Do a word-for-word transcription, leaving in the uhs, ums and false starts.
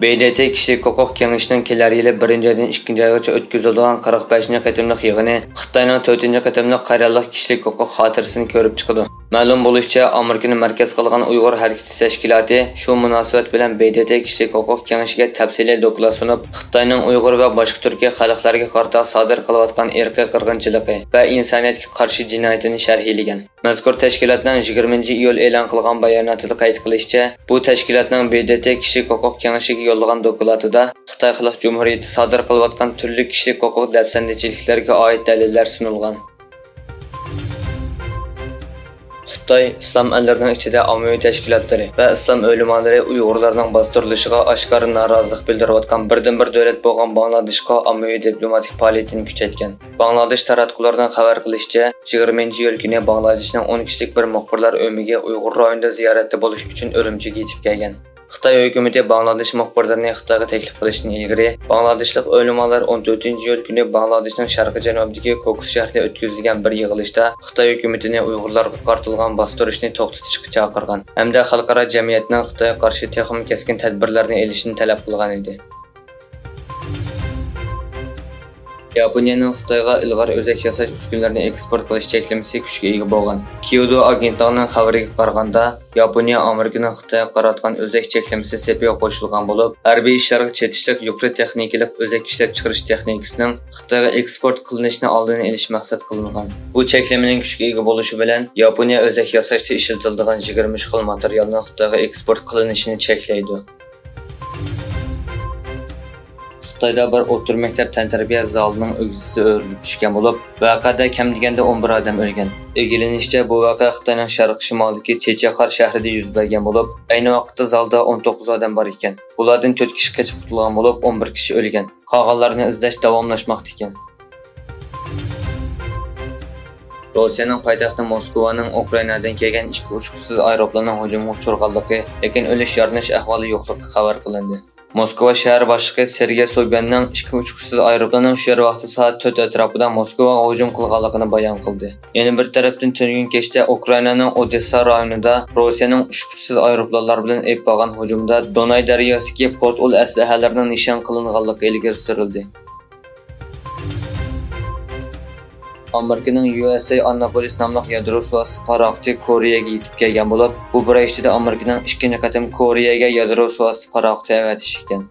ب د ت كىشىلىك ھوقۇق كېڭىشىنىڭ كېلەر يىلى بىرىنچى ئايدىن ئىككىنچى ئايغىچە ئۆتكۈزۈلىدىغان قىرىق بەشىنچى قېتىملىق يىغىنى خىتاينىڭ تۆتىنچى قېتىملىق قەرەللىك كىشىلىك ھوقۇق خاتىرىسىنى كۆرۈپ چىقىدۇ. مەلۇم بولۇشىچە، ئامېرىكىنى مەركەز قىلغان ئۇيغۇر ھەرىكىتى تەشكىلاتى شۇ مۇناسىۋەت بىلەن ب د ت كىشىلىك ھوقۇق كېڭىشىگە تەپسىلىي دوكلات سۇنۇپ، خىتاينىڭ ئۇيغۇر ۋە باشقا تۈركىي خەلقلەرگە قارىتا سادىر قىلىۋاتقان ئىرقىي قىرغىنچىلىقى ۋە ئىنسانىيەتكە قارشى جىنايىتىنى شەرھلىگەن. مەزكۇر تەشكىلاتنىڭ يىگىرمىنچى ئىيۇل ئېلان قىلغان باياناتىدا قەيت قىلىشىچە، بۇ تەشكىلاتنىڭ ب د ت كىشىلىك ھوقۇق كېڭىشىگە يوللىغان دوكلاتىدا خىتاي خەلق جۇمھۇرىيىتى سادىر قىلىۋاتقان تۈرلۈك كىشىلىك ھوقۇق دەپسەندىچىلىكلىرىگە ئائىت دەلىللەر سۇنۇلغان. خىتاي ئىسلام ئەللىرىنىڭ ئىچىدە ئاممىۋى تەشكىلاتلىرى ۋە ئىسلام ئۆلىمالىرى ئۇيغۇرلارنىڭ باستۇرۇلۇشىغا ئاشكارا نارازىلىق بىلدۈرۈۋاتقان بىردىنبىر دۆلەت بولغان باڭلادېشقا ئاممىۋى دىپلوماتىك پائالىيىتىنى كۈچەيتكەن. باڭلادېش تاراتقۇلىرىنىڭ خەۋەر قىلىشىچە، يىگىرمىنچى ئىيۇل كۈنى باڭلادېشنىڭ ئون كىشىلىك بىر مۇخبىرلار ئۆمىكى ئۇيغۇر رايونىدا زىيارەتتە بولۇش ئۈچۈن ئۈرۈمچىگە يېتىپ كەلگەن. خىتاي ھۆكۈمىتى باڭلادېش مۇخبىرلىرىنى خىتايغا تەكلىپ قىلىشتىن ئىلگىرى، باڭلادېشلىق ئۆلىمالار ئون تۆتىنچى ئىيۇل كۈنى باڭلادېشنىڭ شەرقىي جەنۇبىدىكى كوكۇس شەھىرىدە ئۆتكۈزۈلگەن بىر يىغىلىشتا خىتاي ھۆكۈمىتىنى ئۇيغۇرلارغا قارىتىلغان باستۇرۇشنى توختىتىشقا چاقىرغان ھەمدە خەلقئارا جەمئىيەتنىڭ خىتايغا قارشى تېخىمۇ كەسكىن تەدبىرلەرنى ئېلىشىنى تەلەپ قىلغان ئىدى. ياپونىيەنىڭ خىتايغا ئىلغار ئۆزەك ياساش ئۈسكۈنىلىرىنى ئېكسپورت قىلىش چەكلىمىسى كۈچكە ئىگە بولغان. كيودو ئاگېنتلىقىنىڭ خەۋىرىگە قارىغاندا، ياپونىيە ئامېرىكىنىڭ خىتايغا قاراتقان ئۆزەك چەكلىمىسى سېپىگە قوشۇلغان بولۇپ، ھەربىي ئىشلارغا چېتىشلىق يۇقىرى تېخنىكىلىق ئۆزەك ئىشلەپچىقىرىش تېخنىكىسىنىڭ خىتايغا ئېكسپورت قىلىنىشىنى ئالدىنى ئېلىش مەقسەت قىلىنغان. بۇ چەكلىمىنىڭ كۈچكە ئىگە بولۇشى بىلەن، ياپونىيە ئۆزەك ياساشتا ئىشلىتىلىدىغان يىگىرمە ئۈچ خىل ماتېرىيالنىڭ خىتايغا ئېكسپورت قىلىنىشىنى چەكلەيدۇ. خىتايدا بىر ئوتتۇرا مەكتەپ تەنتەربىيە زالىنىڭ ئۆگزىسى ئۆرۈلۈپ چۈشكەن بولۇپ، ۋەقەدە كەم دېگەندە ئون بىر ئادەم ئۆلگەن. ئىگىلىنىشىچە، بۇ ۋەقە خىتاينىڭ شەرقىي شىمالىدىكى چىچاخار شەھىرىدە يۈز بەرگەن بولۇپ، ئەينى ۋاقىتتا زالدا ئون توققۇز ئادەم بار ئىكەن. بۇلاردىن تۆت كىشى قېچىپ قۇتۇلغان بولۇپ، ئون بىر كىشى ئۆلگەن. قالغانلارنى ئىزدەش داۋاملاشماقتا ئىكەن. روسىيەنىڭ پايتەختى موسكۋانىڭ ئۇكرائىنادىن كەلگەن ئىككى ئۇچقۇچىسىز ئايروپىلاننىڭ ھۇجۇمغا ئۇچرىغانلىقى، لېكىن ئۆلۈش، يارىلىنىش ئەھۋالى يوقلۇقى خەۋەر قىلىندى. موسكۋا شەھەر باشلىقى سېرگېي سوبياننىڭ ئىككى ئۇچقۇچىسىز ئايروپىلاننىڭ شۇ يەر ۋاقتى سائەت تۆت ئەتراپىدا موسكۋاغا ھۇجۇم قىلغانلىقىنى بايان قىلدى. يەنە بىر تەرەپتىن، تۈنۈگۈن كەچتە ئۇكرائىنانىڭ ئودېسسا رايونىدا روسىيەنىڭ ئۇچقۇچىسىز ئايروپىلانلار بىلەن ئېلىپ بارغان ھۇجۇمىدا دوناي دەرياسىدىكى پورت ئۇل ئەسلىھەلىرىنىڭ نىشان قىلىنغانلىقى ئىلگىرى سۈرۈلدى. ئامېرىكىنىڭ يۇ ئېس ئېي ئانناپولىس ناملىق يادرو سۇۋاستى پاراخوتى كورېيەگە يېتىپ كەلگەن بولۇپ، بۇ بىر ئاي ئىچىدە ئامېرىكىنىڭ ئىككىنچى قېتىم كورېيەگە يادرو سۇۋاستى پاراخوتى ئەۋەتىشى ئىكەن.